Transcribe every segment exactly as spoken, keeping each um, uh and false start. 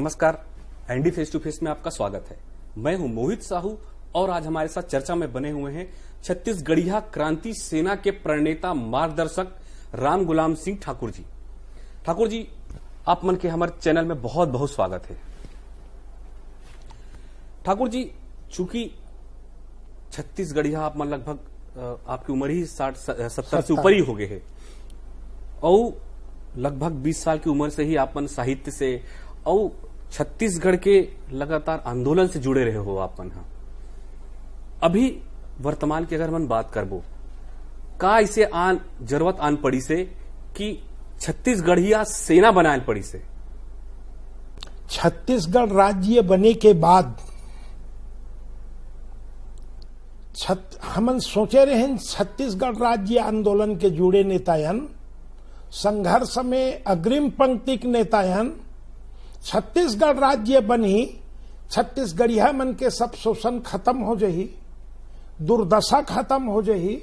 नमस्कार, ND face to face में आपका स्वागत है। मैं हूं मोहित साहू और आज हमारे साथ चर्चा में बने हुए हैं छत्तीसगढ़िया क्रांति सेना के प्रणेता मार्गदर्शक राम गुलाम सिंह ठाकुर जी। ठाकुर जी, आप मन के हमारे चैनल में बहुत बहुत स्वागत है। ठाकुर जी, चूंकि छत्तीसगढ़िया आप मन लगभग, अ, आपकी उम्र ही साठ स-, सत्तर से ऊपर ही हो गए है, और लगभग बीस साल की उम्र से ही आप मन साहित्य से और छत्तीसगढ़ के लगातार आंदोलन से जुड़े रहे हो आप मन ह। अभी वर्तमान की अगर मन बात करबो, का इसे आन जरूरत आन पड़ी से कि छत्तीसगढ़िया सेना बनाए पड़ी से? छत्तीसगढ़ राज्य बने के बाद छत-, हमन सोचे रहेन, छत्तीसगढ़ राज्य आंदोलन के जुड़े नेतायन, संघर्ष में अग्रिम पंक्ति के नेतायन, छत्तीसगढ़ राज्य बनही, छत्तीसगढ़िया मन के सब शोषण खत्म हो जही, दुर्दशा खत्म हो जही,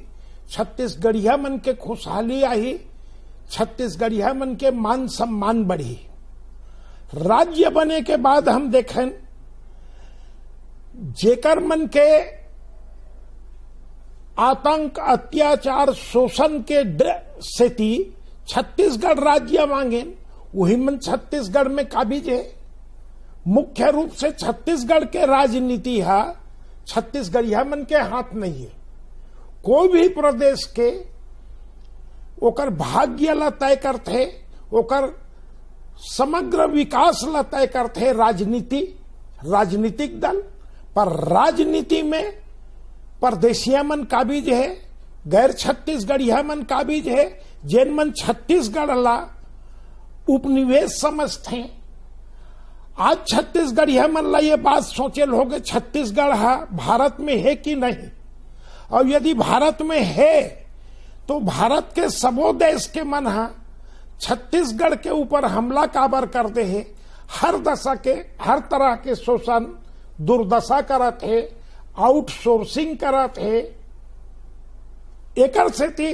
छत्तीसगढ़िया मन के खुशहाली आही, छत्तीसगढ़िया मन के मान सम्मान बढ़ी। राज्य बने के बाद हम देखेन, जेकर मन के आतंक, अत्याचार, शोषण के डर सेती छत्तीसगढ़ राज्य मांगेन, वही मन छत्तीसगढ़ में काबिज है। मुख्य रूप से छत्तीसगढ़ के राजनीति हा छत्तीसगढ़िया मन के हाथ नहीं है। कोई भी प्रदेश के ओकर भाग्य ला तय करथे, ओकर समग्र विकास ला तय करथे राजनीति, राजनीतिक दल। पर राजनीति में परदेशिया मन काबिज है, गैर छत्तीसगढ़िया मन काबिज है, जेन मन छत्तीसगढ़ ला उपनिवेश समझथे। आज छत्तीसगढ़िया मन ला ये बात सोचे ल होगे, छत्तीसगढ़ हा भारत में है कि नहीं, और यदि भारत में है तो भारत के सबो देश के मन हा छत्तीसगढ़ के ऊपर हमला काबर कर दे है। हर दशा के, हर तरह के शोषण, दुर्दशा करत है, आउटसोर्सिंग करत है। एकर सेती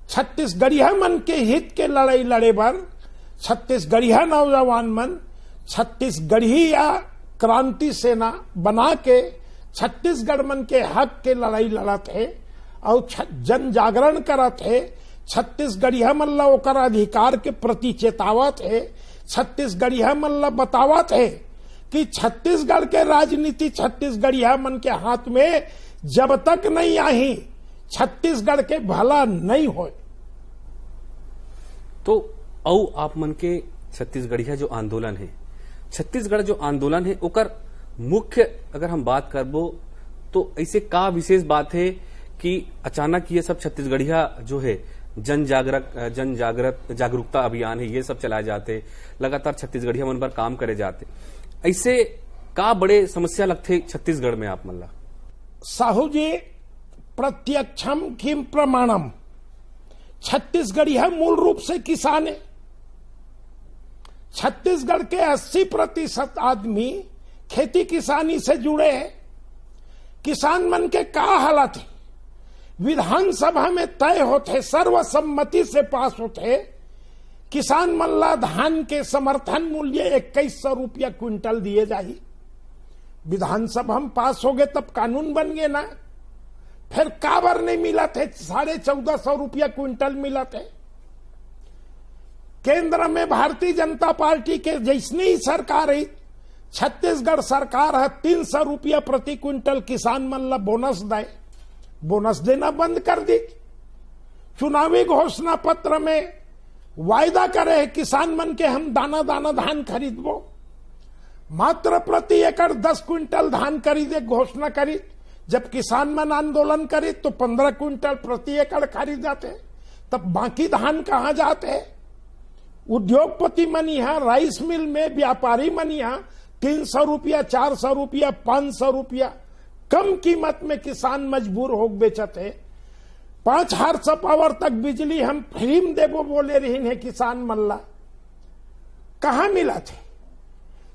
छत्तीसगढ़िया मन के हित के लड़ाई लड़े बर छत्तीसगढ़िया नौजवान मन छत्तीसगढ़िया क्रांति सेना बना के छत्तीसगढ़ मन के हक के लड़ाई लड़त है और छ-, जन जागरण करत है। छत्तीसगढ़िया मन ला ओकर अधिकार के प्रति चेतावत है। छत्तीसगढ़िया मन ला बतावत है कि छत्तीसगढ़ के राजनीति छत्तीसगढ़िया मन के हाथ में जब तक नहीं आही, छत्तीसगढ़ के भला नहीं होय। तो अउ आप मन के छत्तीसगढ़िया जो आंदोलन है, छत्तीसगढ़ जो आंदोलन है, ओकर मुख्य अगर हम बात करबो तो ऐसे का विशेष बात है कि अचानक ये सब छत्तीसगढ़िया जो है जन जागरक, जन जागरत, जागरूकता अभियान है, ये सब चलाए जाते, लगातार छत्तीसगढ़िया मन पर काम करे जाते, ऐसे का बड़े समस्या लगथे छत्तीसगढ़ में आप मन ला? साहू जी, प्रत्यक्षम किम प्रमाणम। छत्तीसगढ़िया मूल रूप से किसान है। छत्तीसगढ़ के अस्सी प्रतिशत आदमी खेती किसानी से जुड़े हैं। किसान मन के का हालत है, विधानसभा में तय होथे, सर्वसम्मति से पास होथे, किसान मन ला धान के समर्थन मूल्य इक्कीस सौ रुपया क्विंटल दिए जाही। विधानसभा में पास हो गए तब कानून बन गए ना, फिर काबर नहीं मिलत है? साढ़े चौदह सौ रुपया क्विंटल मिलत है। केंद्र में भारतीय जनता पार्टी के जैसने ही सरकार है, छत्तीसगढ़ सरकार है तीन सौ रुपया प्रति क्विंटल किसान मन ला बोनस दे, बोनस देना बंद कर दी। चुनावी घोषणा पत्र में वायदा करे है किसान मन के हम दाना दाना धान खरीदबो, मात्र प्रति एकड़ दस क्विंटल धान खरीदे घोषणा करी। जब किसान मन आंदोलन करे तो पन्द्रह क्विंटल प्रति एकड़ खरीदाथे, तब बाकी धान कहाँ जाथे? उद्योगपति मन यहाँ, राइस मिल में व्यापारी मन यहाँ तीन सौ रुपया, चार सौ रुपया, पाँच सौ रुपया कम कीमत में किसान मजबूर हो बेचत है। पाँच हार्स पावर तक बिजली हम फ्री में देबो बोले रहिन है किसान मन ला, कहाँ मिलत है?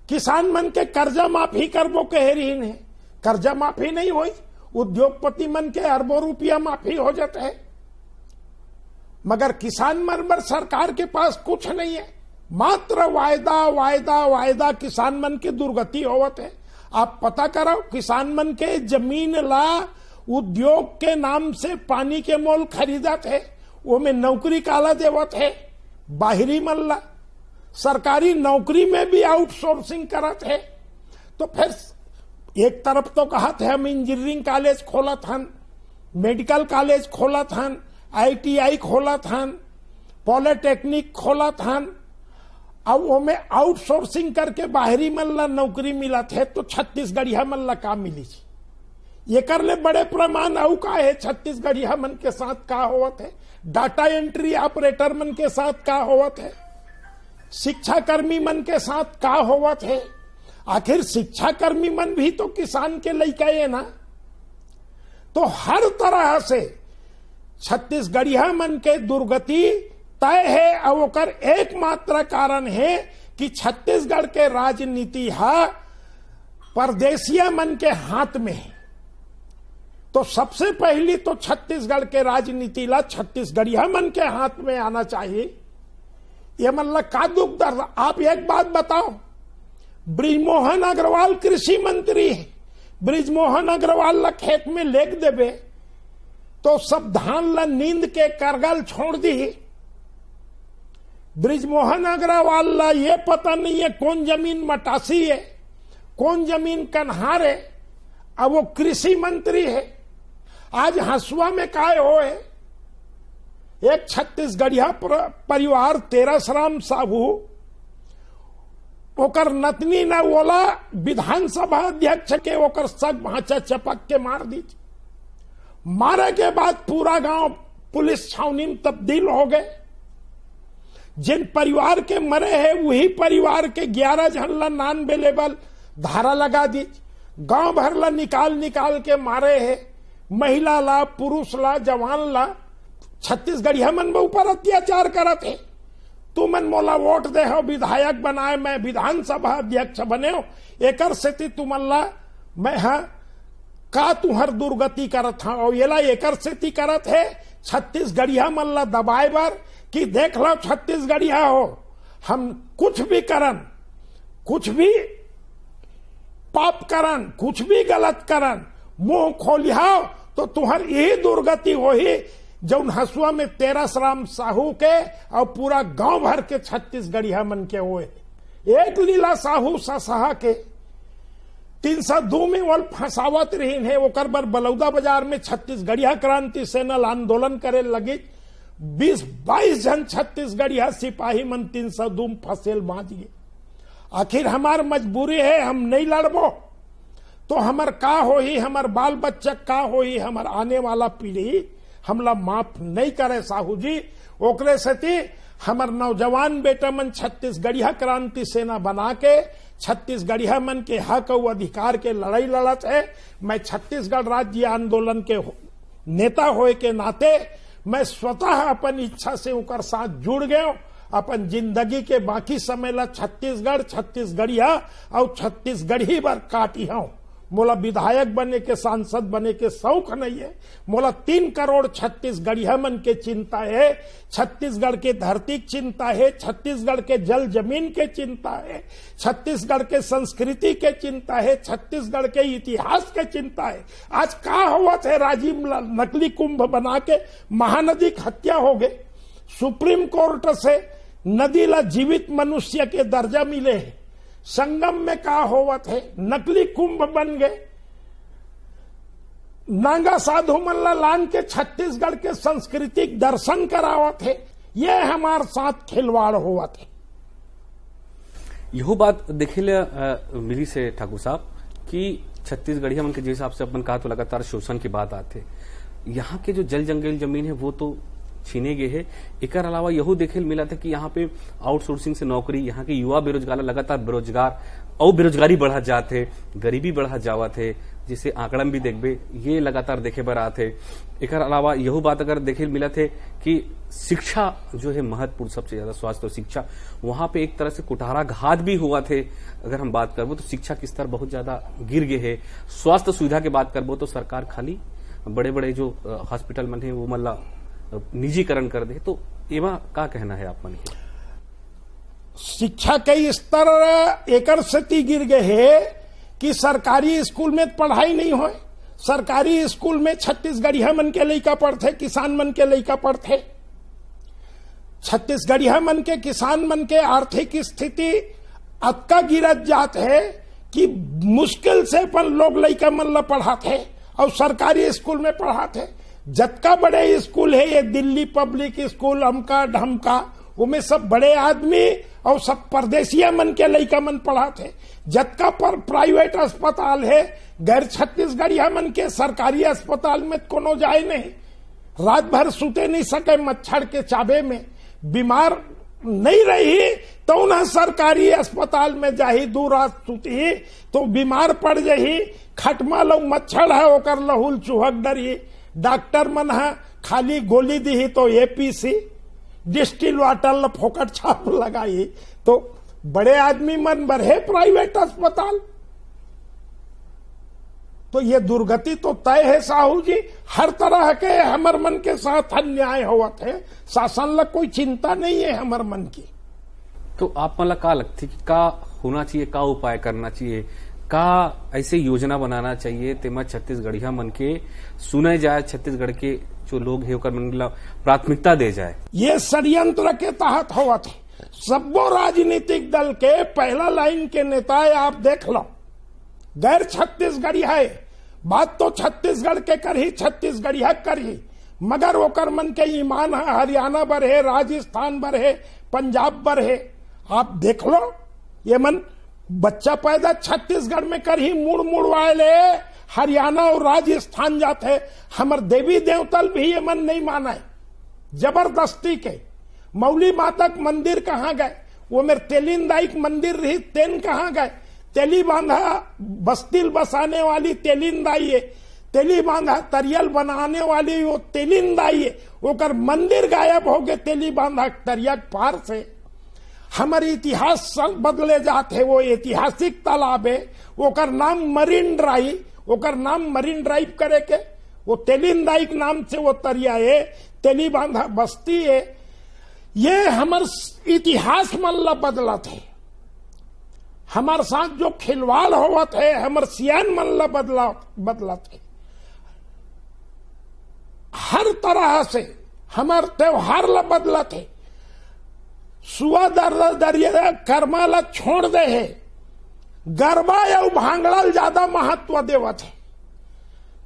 किसान मन के कर्जा माफी करबो कहे रहिन है, कर्जा माफी नहीं होई, उद्योगपति मन के अरबों रुपया माफी हो जाता है, मगर किसान मन बर सरकार के पास कुछ नहीं है। मात्र वायदा, वायदा, वायदा, किसान मन के दुर्गति होवत हे। आप पता करव, किसान मन के जमीन ला उद्योग के नाम से पानी के मोल खरीदत हे, ओमे नौकरी काला देवत हे? बाहरी मन ला। सरकारी नौकरी में भी आउटसोर्सिंग करत हे। तो फिर एक तरफ तो कहत हे, हम इंजीनियरिंग कॉलेज खोलत हन, मेडिकल कॉलेज खोलत हन, आईटीआई खोलत हन, पॉलिटेक्निक खोलत हन, अब ओमे आउटसोर्सिंग करके बाहरी मन ला नौकरी मिलत हे, तो छत्तीसगढ़िया मन ला का मिली? एकर ले बड़े प्रमाण अउ का हे? छत्तीसगढ़िया मन के साथ का होवत हे? डाटा एंट्री ऑपरेटर मन के साथ का होवत हे? शिक्षाकर्मी मन के साथ का होवत हे? आखिर शिक्षाकर्मी मन भी तो किसान के लइका हे ना। तो हर तरह से छत्तीसगढ़िया मन के दुर्गति तय हे, अउ ओकर एकमात्र कारण हे कि छत्तीसगढ़ के राजनीति हा परदेसिया मन के हाथ में हे। तो सबसे पहली तो छत्तीसगढ़ के राजनीति ला छत्तीसगढ़िया मन के हाथ में आना चाहिए। ये मन ला का दुख दर्द? आप एक बात बताओ, बृजमोहन अग्रवाल कृषि मंत्री हे, बृजमोहन अग्रवाल ला खेत में लेग देबे तो सब धान ला नींद के करगल छोड़ दी। बृजमोहन अग्रवाल ला ये पता नहीं हे कौन जमीन मटासी हे, कौन जमीन कन्हार हे। अब वो कृषि मंत्री हे। आज हसुआ में काय होय? एक छत्तीसगढ़िया प्र-, परिवार तेरस राम साहू, ओकर नतनी न ओला विधानसभा अध्यक्ष के ओकर सग भांचा चपक के मार दीच। मारे के बाद पूरा गांव पुलिस छावनी में तब्दील हो गए। जिन परिवार के मरे हे, वही परिवार के ग्यारह झन ला नॉन बेलेबल धारा लगा दीच। गांव भर ला निकाल निकाल के मारे हे, महिला ला, पुरुष ला, जवान ला। छत्तीसगढ़िया मन ऊपर अत्याचार करत हे। तुमन मोला वोट दे हो, विधायक बनाए, मैं विधानसभा अध्यक्ष बने हो, एकर सेती तुमन ला मैं हा का तुहर दुर्गति करत हंव? अउ एला एकर सेती करत हे, छत्तीसगढ़िया मन ला दबाए बर कि देख लो छत्तीसगढ़िया हो, हम कुछ भी करन, कुछ भी पाप करन, कुछ भी गलत करन, मुंह खोलिहाव तो तुहर यही दुर्गति होही, जौन हसुआ में तेरस राम साहू के अउ पूरा गांव भर के छत्तीसगढ़िया मन के होए। एक लीला साहू ससहा के तीन सौ दू में ओल फंसावत रहिन हे, ओकर बर बलौदा बाजार में छत्तीसगढ़िया क्रांति सेना ल आंदोलन करे लगी। बीस बाईस झन छत्तीसगढ़िया सिपाही मन तीन सौ दू में फंसेल बांच गे। आखिर हमार मजबूरी हे, हम नहीं लड़बो तो हमर का होही, हमर बाल बच्चा का होही, हमर आने वाला पीढ़ी हमला माफ नहीं करे साहू जी। ओकरे सेती हमर नौजवान बेटा मन छत्तीसगढ़िया क्रांति सेना बना के छत्तीसगढ़िया मन के हक अउ अधिकार के लड़ाई लड़त हे। मैं छत्तीसगढ़ राज्य आंदोलन के हो-, नेता होए के नाते मैं स्वतः अपन इच्छा से ओकर साथ जुड़ गए। अपन जिंदगी के बाकी समय ला छत्तीसगढ़, छत्तीसगढ़िया अउ छत्तीसगढ़ी बर काटी हूं। मोला विधायक बने के, सांसद बने के शौक नहीं हे। मोला तीन करोड़ छत्तीसगढ़िया मन के चिंता हे, छत्तीसगढ़ के धरती के चिंता हे, छत्तीसगढ़ के जल जमीन के चिंता हे, छत्तीसगढ़ के संस्कृति के चिंता हे, छत्तीसगढ़ के इतिहास के चिंता हे। आज का होवत हे, राजिम ला नकली कुंभ बना के महानदी के हत्या हो गे। सुप्रीम कोर्ट से नदी ला जीवित मनुष्य के दर्जा मिले हे। संगम में का होवत हे, नकली कुंभ बन गे। नांगा साधु मन ला लान के छत्तीसगढ़ के सांस्कृतिक दर्शन करावत हे। ये हमार साथ खिलवाड़ होवत हे। यहू बात देखे ले मिली से ठाकुर साहब कि छत्तीसगढ़िया मन के, जिस हिसाब से अपन कहा, तो लगातार शोषण की बात आते। यहाँ के जो जल जंगल जमीन है, वो तो छीने गए है। एकर अलावा यहू देखे मिला था कि यहाँ पे आउटसोर्सिंग से नौकरी, यहाँ के युवा बेरोजगार लगातार बेरोजगार और बेरोजगारी बढ़ा जात है, गरीबी बढ़ा जावत है, जिसे आंकड़न भी देखबे, ये लगातार देखे बर आत है। एकर अलावा यहू बात अगर देखे मिला थे कि शिक्षा जो है महत्वपूर्ण, सबसे ज्यादा स्वास्थ्य और शिक्षा, वहां पे एक तरह से कुठाराघात भी हुआ थे। अगर हम बात करबो तो शिक्षा के स्तर बहुत ज्यादा गिर गए है। स्वास्थ्य सुविधा के बात करबो तो सरकार खाली बड़े बड़े जो हॉस्पिटल मन है वो मल्ला निजीकरण कर दे। तो एमा का कहना है आप मन के? शिक्षा के स्तर एकर सेती गिर गए हे कि सरकारी स्कूल में पढ़ाई नहीं होय। सरकारी स्कूल में छत्तीसगढ़िया मन के लइका पढ़थे, किसान मन के लइका पढ़थे। छत्तीसगढ़िया मन के, किसान मन के आर्थिक स्थिति अतका गिरत जात हे कि मुश्किल से अपन लोग लइका मन ला पढ़ाथे और सरकारी स्कूल में पढ़ाथे। जतका बड़े स्कूल हे, ये दिल्ली पब्लिक स्कूल, अमका ढमका, ओमे सब बड़े आदमी और सब परदेसिया मन के लइका मन पढ़ाथे। जतका पर प्राइवेट अस्पताल हे, गैर छत्तीसगढ़िया मन के, सरकारी अस्पताल में कोनो जाए नहीं। रात भर सुते नहीं सके मच्छर के चाबे में। बीमार नहीं रही तो उन्हें सरकारी अस्पताल में जाही, दू रात सुतही तो बीमार पड़ जाही। खटमा लहू मच्छर है, ओकर लहू ल चुहक डरही। डॉक्टर मन ह खाली गोली दिही तो एपीसी, डिस्टिल वाटर ल फोकट छाप लगाई। तो बड़े आदमी मन बर हे प्राइवेट अस्पताल। तो ये दुर्गति तो तय है साहू जी। हर तरह के हमर मन के साथ अन्याय होवत है, शासन ला कोई चिंता नहीं है हमर मन की। तो आप मन ला का लगथे कि का होना चाहिए, का उपाय करना चाहिए, का ऐसे योजना बनाना चाहिए तेमा छत्तीसगढ़िया मन के सुने जाए, छत्तीसगढ़ के जो लोग हे ओकर मन ला प्राथमिकता दे जाए? ये षड्यंत्र के तहत होवत है। सब्बो राजनीतिक दल के पहला लाइन के नेता आप देख लो, गैर छत्तीसगढ़ी है। बात तो छत्तीसगढ़ के करही, छत्तीसगढ़िया करही, मगर ओकर मन के ईमान है हरियाणा बर हे, राजस्थान बर हे, पंजाब बर हे। आप देख लो, ये मन बच्चा पैदा छत्तीसगढ़ में करही, मुड़ मुड़वाए ले हरियाणा और राजस्थान जात है। हमर देवी देवतल भी ये मन नहीं माने, जबरदस्ती के। मौली माता के मंदिर कहाँ गए? वो मेरे तेलिंदाई के मंदिर रही, तेन कहाँ गए? तेली बांधा बस्तिल बसाने वाली तेलिंदाई है, तेली बांधा तरियल बनाने वाली वो तेलिंदाई है। ओकर मंदिर गायब हो गए तेली बांधा तरिया के पार से। हमर इतिहास सब बदले जात है। वो ऐतिहासिक तालाब है, ओकर नाम मरीन ड्राइव, ओकर नाम मरीन ड्राइव करे के, वो तेलिंदाई के नाम से वो तरिया है, तेली बांधा बस्ती है। ये हमर इतिहास मन ला बदलत है। हमर साथ जो खिलवाड़ होवत है, हमर सियान मन ला बदला, बदलत है। हर तरह से हमर त्योहार ला बदलत है। सुआ दर-, दरिया कर्मा ला छोड़ दे है। गरबा अउ भांगड़ा ल ज्यादा महत्व देवत है।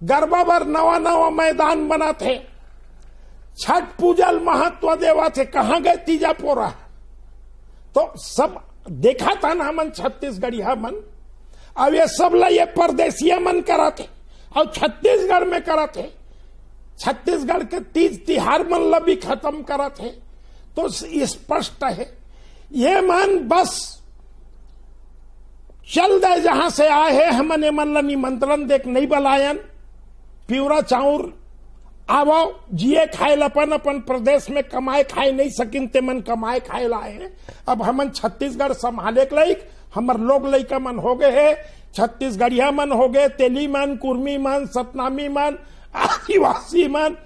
गरबा बर नवा नवा मैदान बनत है। छठ पूजा ल महत्व देवत है। कहाँ गए तीजा पोरा? तो सब देखा था ना हमन छत्तीसगढ़िया मन। अब ये सब ला ये परदेसिया मन करत है और छत्तीसगढ़ में करत है। छत्तीसगढ़ के तीज तिहार मन ला भी खत्म करत है। तो स्पष्ट है, ये मन बस चल दे जहां से आए है। हमन एमन ला निमंत्रण देख नहीं बलायन। पिवरा चाउर आवो, जिए खाए ल अपन अपन प्रदेश में कमाए खाए नहीं सकिन, ते मन कमाए खाए ला आए हैं। अब हमन छत्तीसगढ़ संभाले के लायक हमर लोग लइका मन हो गए है। छत्तीसगढ़िया मन हो गए, तेली मन, कुर्मी मन, सतनामी मन, आदिवासी मन।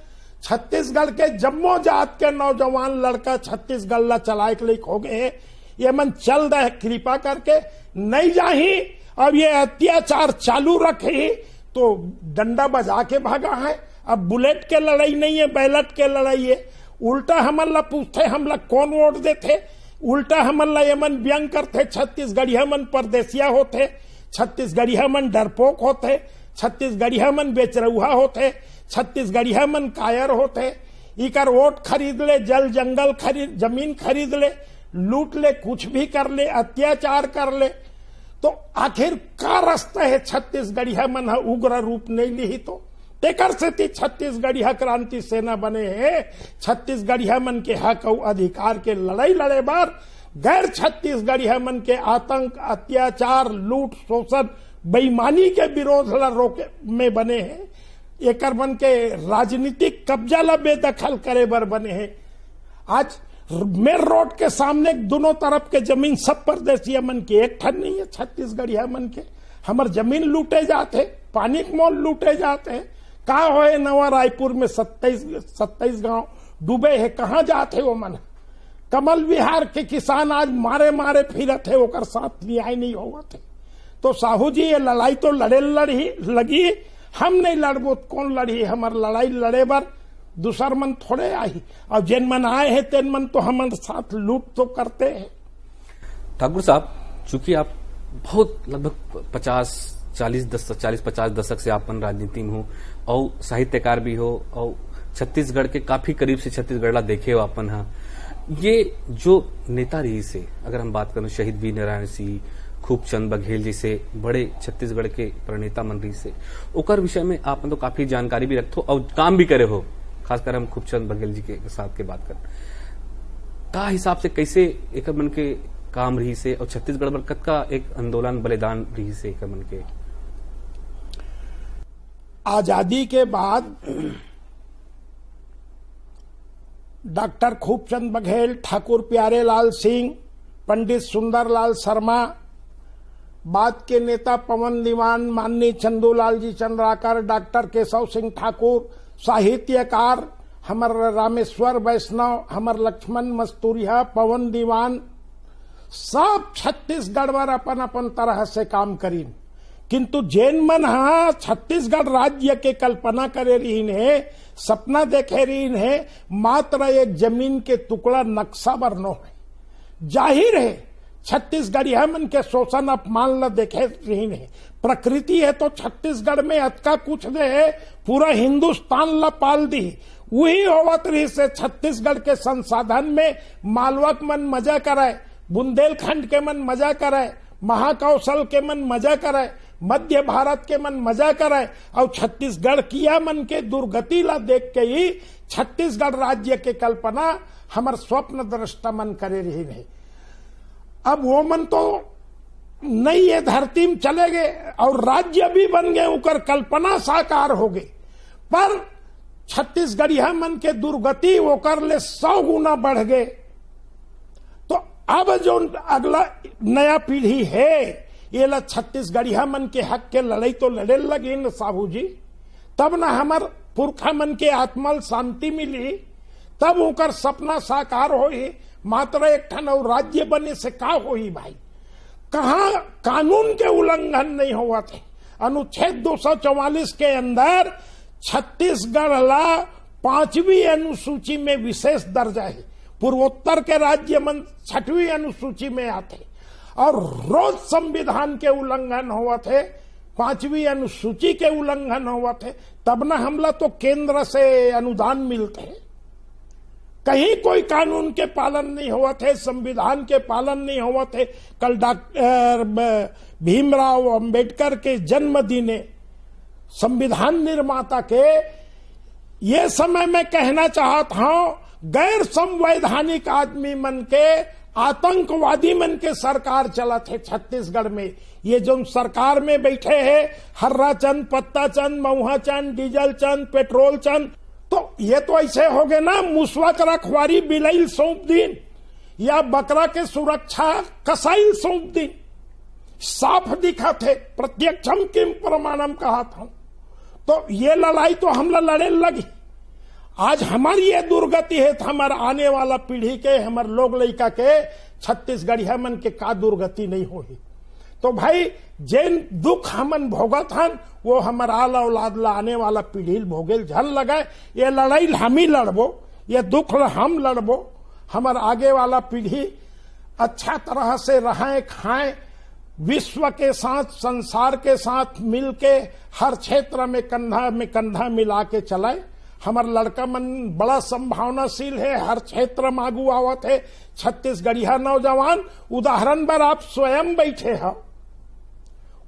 छत्तीसगढ़ के जम्मो जात के नौजवान लड़का छत्तीसगढ़ ला चलाए के लायक हो गए है। ये मन चल दे कृपा करके, नहीं जाही। अब ये अत्याचार चालू रखे तो डंडा बजा के भागा है। अब बुलेट के लड़ाई नहीं है, बैलेट के लड़ाई है। उल्टा हमन ला पूछथे, हमला कौन वोट देथे? उल्टा हमन ला एमन व्यंग करथे, छत्तीसगढ़िया मन परदेसिया होथे, छत्तीसगढ़िया मन डरपोक होथे, छत्तीसगढ़िया मन बेचरउहा होथे, छत्तीसगढ़िया मन कायर होथे। इकर वोट खरीद ले, जल जंगल खरीद, जमीन खरीद ले, लूट ले, कुछ भी कर ले, अत्याचार कर ले, तो आखिर का रास्ता है छत्तीसगढ़िया मन ह उग्र रूप नहीं लिही तो? तेकर सेती छत्तीसगढ़िया क्रांति सेना बने हे। छत्तीसगढ़िया मन के हक अउ अधिकार के लड़ाई लड़े बर गैर छत्तीसगढ़िया मन के आतंक, अत्याचार, लूट, शोषण, बेईमानी के विरोध ला रोके में बने हे। एकर मन के राजनीतिक कब्जा ला बेदखल करे बर बने हे। आज मेन रोड के सामने दोनों तरफ के जमीन सब परदेसिया मन के, एक ठन नहीं है छत्तीसगढ़िया मन के। हमर जमीन लूटे जात हे, पानी के मोल लूटे जात हे। का होए नवा रायपुर में सत्ताईस, सत्ताईस गांव डूबे हे, कहाँ जात हे वो मन? कमल विहार के किसान आज मारे मारे फिरत हे, ओकर साथ न्याय नहीं होवत हे। तो साहू जी, ये लड़ाई तो लड़े लड़ही लगी, हम नहीं लड़बो त कोन लड़ही? हमर लड़ाई लड़े बर दूसर मन थोड़े आही। और जेन मन आए हे तेन मन तो हमर साथ लूट तो करते हे। ठाकुर साहब, चूंकि आप बहुत लगभग पचास चालीस दस चालीस पचास दशक से आपन राजनीति में हो और साहित्यकार भी हो और छत्तीसगढ़ के काफी करीब से छत्तीसगढ़ ला देखे हो आपन हा, ये जो नेता रहिस हे, अगर हम बात करें शहीद वीर नारायण सिंह, खूबचंद बघेल जैसे बड़े छत्तीसगढ़ के प्रणेता मन रहिस हे, ओकर विषय में आप तो काफी जानकारी भी रखथो और काम भी करे हो, खासकर हम खूबचंद बघेल जी के साथ के बात करें, का हिसाब से कैसे एकर मन के काम रहिस हे और छत्तीसगढ़ बर कतका एक आंदोलन बलिदान रहिस हे एकर मन के? आजादी के बाद डॉक्टर खूबचंद बघेल, ठाकुर प्यारेलाल सिंह, पंडित सुंदरलाल शर्मा, बाद के नेता पवन दीवान, माननीय चंदूलाल जी चंद्राकर, डॉक्टर केशव सिंह ठाकुर, साहित्यकार हमर रामेश्वर वैष्णव, हमर लक्ष्मण मस्तुरिया, पवन दीवान, सब छत्तीसगढ़ बर अपन अपन तरह से काम करीन। किंतु जेन मन हा छत्तीसगढ़ राज्य के कल्पना करे रहिन हे, सपना देखे रहिन हे, मात्र एक जमीन के टुकड़ा नक्शा बर नो हे। जाहिर हे, छत्तीसगढ़िया मन के शोषण अपमान ल देखे रहिन हे। प्रकृति हे तो छत्तीसगढ़ में अतका कुछ दे हे, पूरा हिंदुस्तान ल पाल दी। वही होवत रहिस हे छत्तीसगढ़ के संसाधन में मालवा के मन मजा करे, बुंदेलखंड के मन मजा करे, महाकौशल के मन मजा करे, मध्य भारत के मन मजा करे, और छत्तीसगढ़िया मन के दुर्गति ला देख के ही छत्तीसगढ़ राज्य के कल्पना हमर स्वप्न दृष्टा मन करे रहिन हे। अब वो मन तो नई ये धरती में चले गए और राज्य भी बन गए, ओकर कल्पना साकार हो गई, पर छत्तीसगढ़िया मन के दुर्गति ओकर ले सौ गुना बढ़ गए। तो अब जो अगला नया पीढ़ी हे, ये ला छत्तीसगढ़िया मन के हक के लड़ाई तो लड़े लगी न साहू जी, तब ना हमर पुरखा मन के आत्मा ल शांति मिली, तब ओकर सपना साकार होही। मात्र एक ठन अउ राज्य बने से का होही भाई? कहाँ कानून के उल्लंघन नहीं होवत हे? अनुच्छेद दो सौ चौवालीस के अंदर छत्तीसगढ़ ला पांचवी अनुसूची में विशेष दर्जा हे, पूर्वोत्तर के राज्य मन छठवीं अनुसूची में आथे, और रोज संविधान के उल्लंघन होवत हे, पांचवी अनुसूची के उल्लंघन होवत हे, तब ना हमला तो केंद्र से अनुदान मिलत हे। कहीं कोई कानून के पालन नहीं होवत हे, संविधान के पालन नहीं होवत हे। कल डॉक्टर ब-, भीमराव अंबेडकर के जन्मदिन हे, संविधान निर्माता के। ये समय मैं कहना चाहत हूं, गैर संवैधानिक आदमी मन के, आतंकवादी मन के सरकार चलत हे छत्तीसगढ़ में। ये जो सरकार में बैठे हे, हर्रा चंद, पत्ता चंद, मऊहा चंद, डीजल चंद, पेट्रोल चंद, तो ये तो ऐसे हो गए ना, मुसवा के रखवारी बिलई ल सौंप दीन, या बकरा के सुरक्षा कसाई ल सौंप दीन। साफ दिखत हे, प्रत्यक्षम किम प्रमाणम कहत हूं। तो ये लड़ाई तो हमला लड़े लगी। आज हमर ये दुर्गति हे, तो हमर आने वाला पीढ़ी के, हमर लोग लइका के, छत्तीसगढ़िया मन के का दुर्गति नहीं होही। तो भाई, जेन दुख हमन भोगत हन, वो हमर आल औलाद ला, आने वाला पीढ़ी ल भोगेल झन लगाए। ये लड़ाई ल हम ही लड़बो, ये दुख ल हम लड़बो। हमर आगे वाला पीढ़ी अच्छा तरह से रहें, खाएं, विश्व के साथ, संसार के साथ मिलके हर क्षेत्र में कंधा में कंधा मिला के चलाए। हमर लड़का मन बड़ा संभावनाशील हे, हर क्षेत्र में आगू आवत हे। छत्तीसगढ़िया नौजवान, उदाहरण बर आप स्वयं बैठे हो,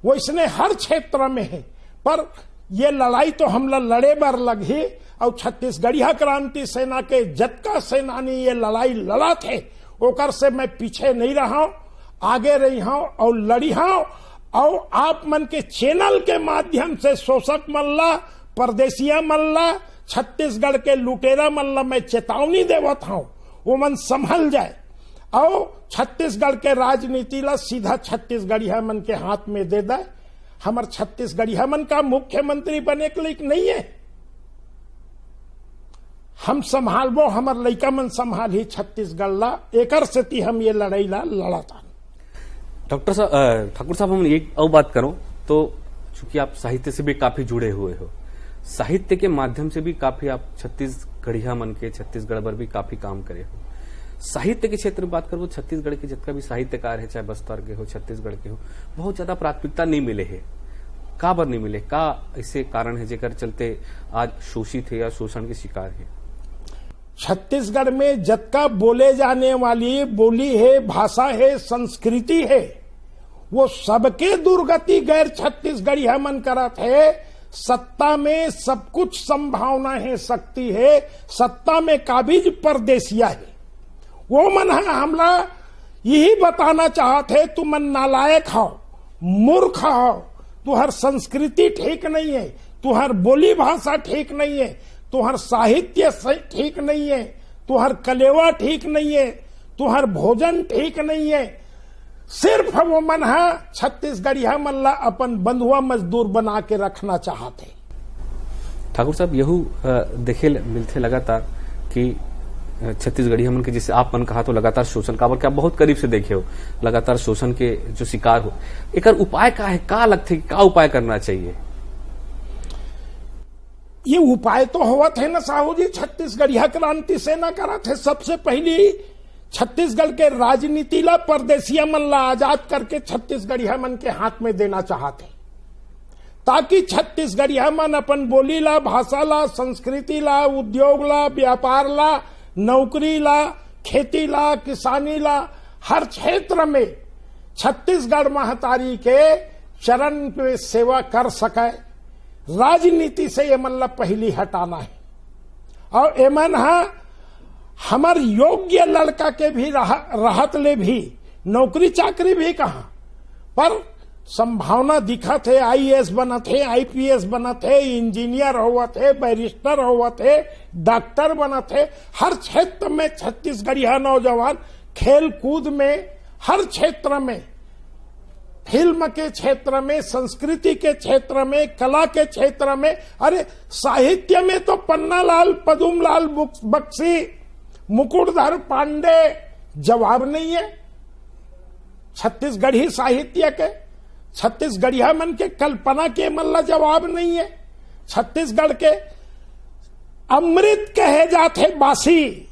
वैसने हर क्षेत्र में हे, पर ये लड़ाई तो हमला लड़े बर लगही। और छत्तीसगढ़िया क्रांति सेना के जतका सेनानी ये लड़ाई लड़त हे, ओकर से मैं पीछे नहीं रहा हूं, आगे रही हूं और लड़ी हूं। और आप मन के चैनल के माध्यम से शोषक मन ला, परदेसिया मन ला, छत्तीसगढ़ के लुटेरा मन ला मैं चेतावनी देवत हूं, वो मन संभल जाए। और छत्तीसगढ़ के राजनीति ला सीधा छत्तीसगढ़िया मन के हाथ में दे दे। हमर छत्तीसगढ़िया मन का मुख्यमंत्री बने के लायक नहीं हे। हम संभालबो, हमर लइका मन संभालही छत्तीसगढ़ ला, एकर सेती हम ये लड़ाई ला लड़त हन। डॉक्टर साहब, अ, ठाकुर साहब, हम एक अउ बात करो तो, चूंकि आप साहित्य से भी काफी जुड़े हुए हो, साहित्य के माध्यम से भी काफी आप छत्तीसगढ़िया मन के, छत्तीसगढ़ बर भी काफी काम करे हो। साहित्य के क्षेत्र में बात करबो, छत्तीसगढ़ के जितना भी साहित्यकार है, चाहे बस्तर के हो, छत्तीसगढ़ के हो, बहुत ज्यादा प्राथमिकता नहीं मिले है। का बर नहीं मिले? का ऐसे कारण है जेकर चलते आज शोषित है या शोषण के शिकार है? छत्तीसगढ़ में जतका बोले जाने वाली बोली है, भाषा है, संस्कृति है, वो सबके दुर्गति गैर छत्तीसगढ़िया मन करत है। सत्ता में सब कुछ संभावना है, शक्ति है, सत्ता में काबिज परदेसिया है। वो मन ह हमला यही बताना चाहत है, तुमन नालायक हो, मूर्ख हो, तुहर संस्कृति ठीक नहीं है, तुहर बोली भाषा ठीक नहीं है, तुहर साहित्य सही ठीक नहीं है, तुहर कलेवा ठीक नहीं है, तुहर भोजन ठीक नहीं है। सिर्फ वो मन ह छत्तीसगढ़िया मन ला अपन बंधुआ मजदूर बना के रखना चाहत है। ठाकुर साहब, यहू, अ, देखे ल-, मिलथे लगातार कि, अ, छत्तीसगढ़िया मन के, जैसे आप मन कहा, तो लगातार शोषण, काबर कि आप बहुत करीब से देखे हो, लगातार शोषण के जो शिकार हो, एकर उपाय का है, का लगथे, का उपाय करना चाहिए? ये उपाय तो होवत है ना साहू जी, छत्तीसगढ़िया क्रांति सेना करत है। सबसे पहली छत्तीसगढ़ के राजनीति ला परदेसिया मन ला आजाद करके छत्तीसगढ़िया मन के हाथ में देना चाहत है, ताकि छत्तीसगढ़िया मन अपन बोली ला, भाषा ला, संस्कृति ला, उद्योग ला, व्यापार ला, नौकरी ला, खेती ला, किसानी ला, हर क्षेत्र में छत्तीसगढ़ महतारी के चरण में सेवा कर सके। राजनीति से ये मन ला पहली हटाना है। और एमन ह हमर योग्य लड़का के भी रह-, रहत ले भी नौकरी चाकरी भी कहाँ, पर संभावना दिखत है, आईएएस बनत है, आईपीएस बनत है, इंजीनियर होवत है, बैरिस्टर होवत है, डॉक्टर बनत है। हर क्षेत्र में छत्तीसगढ़िया नौजवान खेल कूद में, हर क्षेत्र में, फिल्म के क्षेत्र में, संस्कृति के क्षेत्र में, कला के क्षेत्र में, अरे, साहित्य में तो पन्नालाल, पदुमलाल बुक-, बक्सी, मुकुटधर पांडे जवाब नहीं है। छत्तीसगढ़ी साहित्य के, छत्तीसगढ़िया मन के कल्पना के मन ला जवाब नहीं है। छत्तीसगढ़ के अमृत कहे जाथे बासी,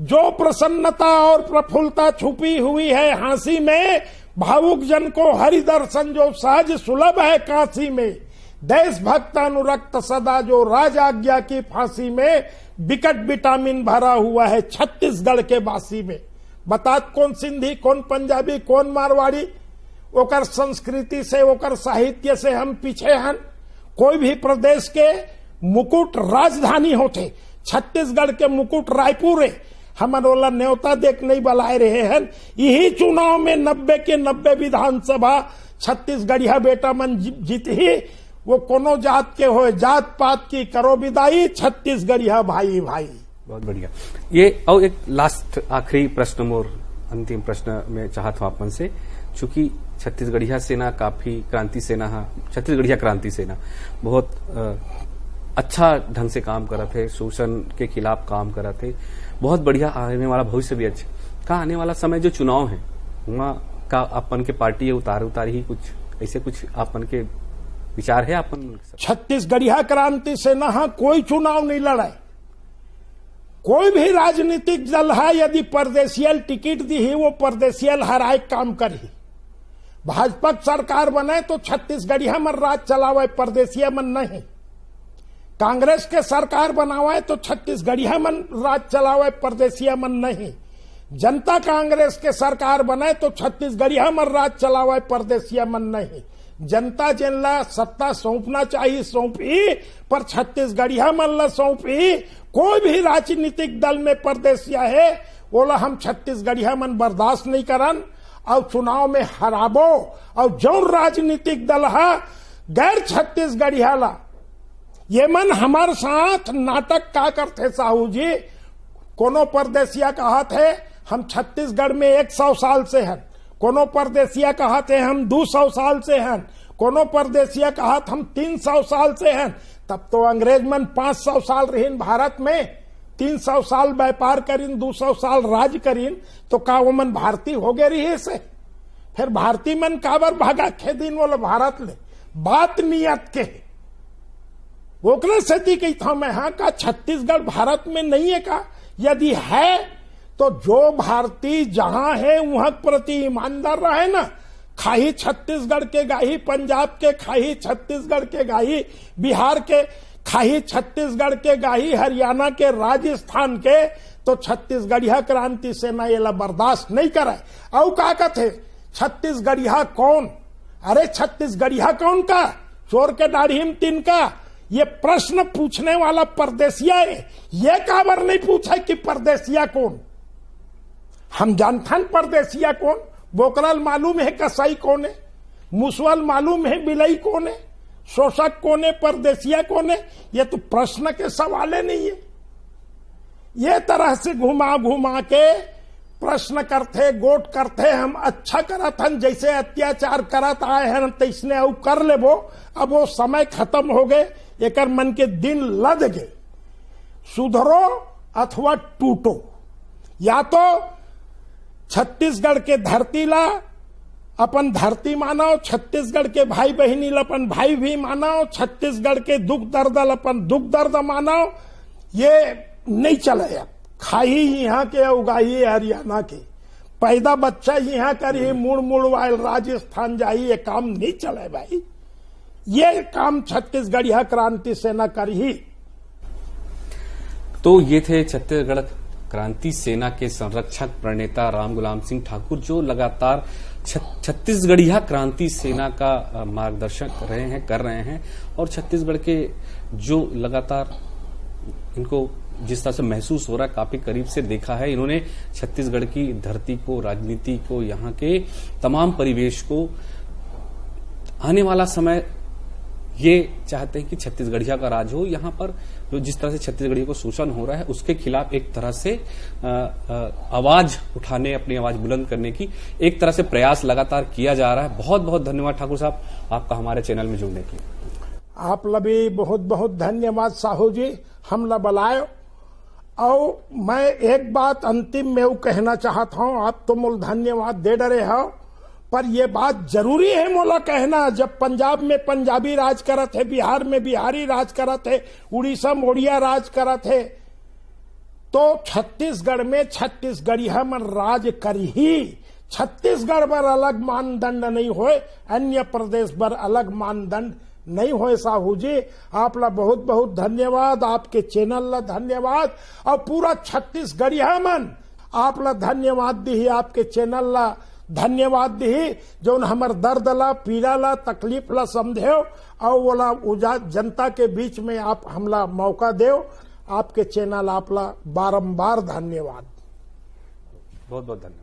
जो प्रसन्नता और प्रफुल्लता छुपी हुई है हाँसी में, भावुक जन को हरि दर्शन जो सहज सुलभ है काशी में, देशभक्त अनुरक्त सदा जो राज आज्ञा की फांसी में, बिकट विटामिन भरा हुआ है छत्तीसगढ़ के बासी में। बतात कौन सिंधी, कौन पंजाबी, कौन मारवाड़ी, ओकर संस्कृति से, ओकर साहित्य से हम पीछे हन। कोई भी प्रदेश के मुकुट राजधानी होथे, छत्तीसगढ़ के मुकुट रायपुर है। हमन ओला न्योता देख नहीं बलाए रहे हन। यही चुनाव में नब्बे के नब्बे विधानसभा छत्तीसगढ़िया बेटा मन जी-, जीतही। वो कोनो जात के होए, जात पात की करो विदाई, छत्तीसगढ़िया भाई भाई। बहुत बढ़िया। ये और एक लास्ट, आखिरी प्रश्न मोर, अंतिम प्रश्न मैं चाहत हूँ आप मन से, चूंकि छत्तीसगढ़िया सेना काफी क्रांति सेना हा, छत्तीसगढ़िया क्रांति सेना बहुत, अ, अच्छा ढंग से काम करत है, शोषण के खिलाफ काम करत है, बहुत बढ़िया, आने वाला भविष्य भी अच्छा। का आने वाला समय जो चुनाव है, वहाँ का अपन के पार्टी उतार उतार ही कुछ ऐसे कुछ अपन के विचार है अपन? छत्तीसगढ़िया क्रांति सेना हा कोई चुनाव नहीं लड़ाए। कोई भी राजनीतिक दल है, यदि परदेसियल टिकट दी ही, वो परदेसियल हराए काम करही। भाजपा के सरकार बने तो छत्तीसगढ़िया मन राज चलावे, परदेसिया मन नहीं। कांग्रेस के सरकार बनावे तो छत्तीसगढ़िया मन राज चलावे, परदेसिया मन नहीं। जनता कांग्रेस के सरकार बने तो छत्तीसगढ़िया मन राज चलावे, परदेसिया मन नहीं। जनता जेन ला सत्ता सौंपना चाहिए, सौंपही, पर छत्तीसगढ़िया मन ला सौंपही। कोई भी राजनीतिक दल में परदेसिया है, ओला हम छत्तीसगढ़िया मन बर्दाश्त नहीं करन। और चुनाव में हराबो, और जौन राजनीतिक दल हा गैर छत्तीसगढ़िया ला, ये मन हमार साथ नाटक का करथे साहू जी। कोनो परदेसिया कहत है, हम छत्तीसगढ़ में एक सौ साल से हन, कोनो परदेसिया कहत है, हम दू सौ साल से हन, कोनो परदेसिया कहत, हम तीन सौ साल से हन। तब तो अंग्रेज मन पाँच सौ साल रहिन भारत में, तीन सौ साल व्यापार करिन, दू सौ साल राज करिन, तो का ओमन भारतीय हो गए रहिसे? फिर भारतीय मन काबर भागा खेदिन ओला भारत ले? बात नियत के हे। ओकरे सेती कहिथंव मैं, हाँ, का छत्तीसगढ़ भारत में नहीं है का? यदि है तो जो भारतीय जहां है वहां के प्रति ईमानदार रहे ना, खाही छत्तीसगढ़ के गाही, पंजाब के खाही छत्तीसगढ़ के गाही, बिहार के खाही छत्तीसगढ़ के गाही, हरियाणा के, राजस्थान के, तो छत्तीसगढ़िया क्रांति सेना एला बर्दाश्त नहीं करे। अउ का कथे, छत्तीसगढ़िया कौन? अरे छत्तीसगढ़िया कौन का? चोर के दाढ़ी में तिनका। ये प्रश्न पूछने वाला परदेसिया है, ये काबर नहीं पूछे कि परदेसिया कौन? हम जानथन परदेसिया कौन, बोकरा ल मालूम है कसाई कौन है, मुसवा ल मालूम है बिलई कौन है, शोषक कौन है, परदेसिया कौन है। ये तो प्रश्न के सवाले नहीं है। ये तरह से घुमा घुमा के प्रश्न करथे, गोठ करथे, हम अच्छा करत हन, जैसे अत्याचार करत आए हन तैसने अउ कर लेबो। अब वो समय खत्म हो गए, एकर मन के दिन लद गए। सुधरो अथवा टूटो, या तो छत्तीसगढ़ के धरती ला अपन धरती मानव, छत्तीसगढ़ के भाई बहिनी ला अपन भाई भी मानव, छत्तीसगढ़ के दुख दर्द ला अपन दुख दर्द मानव। ये नहीं चले। अब खाही यहाँ के, उगाही हरियाणा के, पैदा बच्चा यहाँ करी, मुड़ मुड़ वायल राजस्थान जाही, ये काम नहीं चले भाई। ये काम छत्तीसगढ़िया क्रांति सेना करही। तो ये थे छत्तीसगढ़ क्रांति सेना के संरक्षक प्रणेता रामगुलाम सिंह ठाकुर, जो लगातार छ-, छत्तीसगढ़िया क्रांति सेना का, अ, मार्गदर्शन रहे हैं, कर रहे हैं, और छत्तीसगढ़ के जो लगातार इनको जिस तरह से महसूस हो रहा है, काफी करीब से देखा है। इन्होंने छत्तीसगढ़ की धरती को, राजनीति को, यहाँ के तमाम परिवेश को, आने वाला समय ये चाहते हैं कि छत्तीसगढ़िया का राज हो। यहाँ पर जो जिस तरह से छत्तीसगढ़ियों को शोषण हो रहा है, उसके खिलाफ एक तरह से, अ, अ, आवाज उठाने, अपनी आवाज बुलंद करने की एक तरह से प्रयास लगातार किया जा रहा है। बहुत बहुत धन्यवाद ठाकुर साहब, आपका हमारे चैनल में जुड़ने के लिए। आप ला भी बहुत बहुत धन्यवाद साहू जी, हम ला बलायो। अउ मैं एक बात अंतिम में वो कहना चाहत हंव, आप तो मोला धन्यवाद दे डरे हव, पर ये बात जरूरी है मोला कहना, जब पंजाब में पंजाबी राज करत हे, बिहार में बिहारी राज करत हे, उड़ीसा में उड़िया राज करत हे, तो छत्तीसगढ़ में छत्तीसगढ़िया मन राज करही। छत्तीसगढ़ बर अलग मानदंड नहीं होय, अन्य प्रदेश बर अलग मानदंड नहीं होय। साहू जी, आप ला बहुत बहुत धन्यवाद, आपके चैनल ला धन्यवाद, और पूरा छत्तीसगढ़िया मन आप ला धन्यवाद दिही, आपके चैनल ला धन्यवाद दिही, जौन हमर दर्द ला, पीड़ा ला, तकलीफ ला समझेव और ओला उजा-, जनता के बीच में आप हमला मौका देव। आपके चैनल आप ला बारंबार धन्यवाद। बहुत बहुत धन्यवाद।